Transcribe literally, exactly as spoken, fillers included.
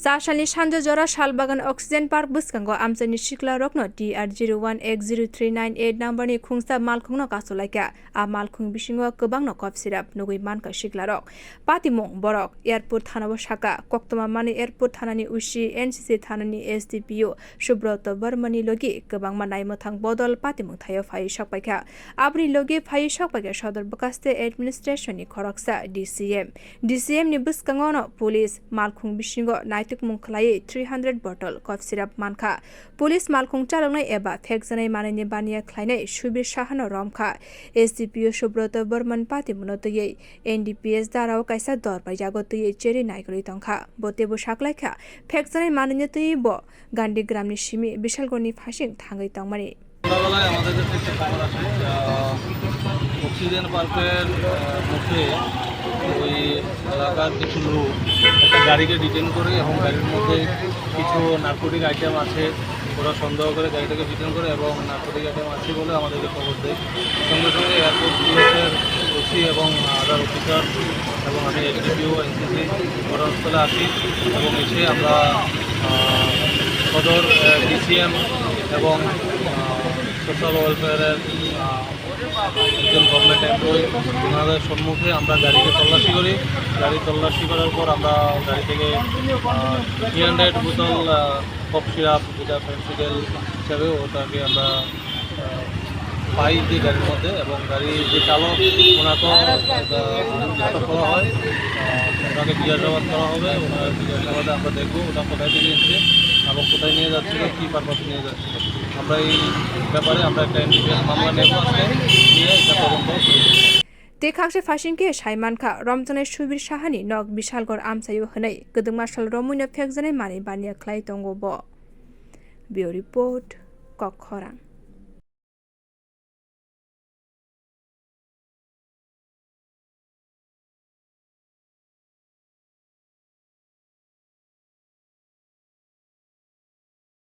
Tasalni sanjo jora Salbagan Oxygen Park bwskango amchaini siklarokno T R zero one X zero three nine eight numberni khungsa malkhungno kacholaikha. A malkhung bisingo kwbangno kop sirap nugwi mankha siklarok. Patimung borok airport thanao sakha, koktwma manwi airport thanani O C, N C C thanani S D P O Subroto Barmani logi kwbangma naimwthang bodol patimung thaio phaiwi sokpaikha. Aboni logi phaiwi sokpaikha Sodor Bwkhaste Administration ni khoroksa D C M. D C M ni bwskango no police malkhung bisingo naitukmung khlaiwi three hundred bottle cough syrup mankha. Police malkhung chaloknai eba phekjanai manwini baniya khlainai Subir Sahano romkha. S D P O Subroto Borman patimungno twiwi N D P S darao kaisa dor bai yago twiwi cherwi naikolwi tongkha. Bo teibo saklaikha, phekjanai manwino twiwi bo Gandhi Gramni simi Bishalgorni phasing thangwi tongmani. সকালবেলায় আমাদের কাছে একটা খবর আসে, আহ, অক্সিজেন পার্কের, আহ, মধ্যে ওই এলাকার কিছু লোক একটা গাড়িকে ডিটেন করে এবং গাড়ির মধ্যে কিছু নার্কোটিক আইটেম আছে, ওরা সন্দেহ করে গাড়িটাকে ডিটেন করে এবং নার্কোটিক আইটেম আছে বলে আমাদেরকে খবর দেয়। সঙ্গে সঙ্গে এয়ারপোর্ট পুলিশের ওসি এবং আদার অফিসার এবং আমি এসডিপিও, এনসিসি ঘটনাস্থলে আসি এবং এসে আমরা, আহ, সদর, আহ, ডিসিএম এবং, আহ, সোশ্যাল ওয়েলফেয়ারের, আহ, একজন গভর্নমেন্ট এমপ্লয়ি, ওনাদের সম্মুখে আমরা গাড়িকে তল্লাশি করি। গাড়ি তল্লাশি করার পর আমরা গাড়ি থেকে, আহ, থ্রি হান্ড্রেড বোতল, আহ, কফ সিরাপ, যেটা ফেন্সিডিল হিসাবে, ওটাকে আমরা, আহ, পাই যে গাড়ির মধ্যে, এবং গাড়ির যে চালক, ওনাকেও, আহ, আটক করা হয়। আহ, ওনাকে জিজ্ঞাসাবাদ করা হবে। ওনার জিজ্ঞাসাবাদে আমরা দেখবো ওটা কোথায় থেকে এসছে এবং কোথায় নিয়ে যাচ্ছিল, কী পারপাসে নিয়ে যাচ্ছিল। আমরা এই ব্যাপারে আমরা একটা এনডিপিএস মামলা নেব আজকে, নিয়ে এটা তদন্ত শুরু করব। Tei khakse phasing khe sai mankha, romjaknai Subir Sahani nok Bishalgor amchaio hwnwi kwdwkma sal romwino phekjaknai manwi baniya khlai tongo bo. Bureau Report, Kokkhorang.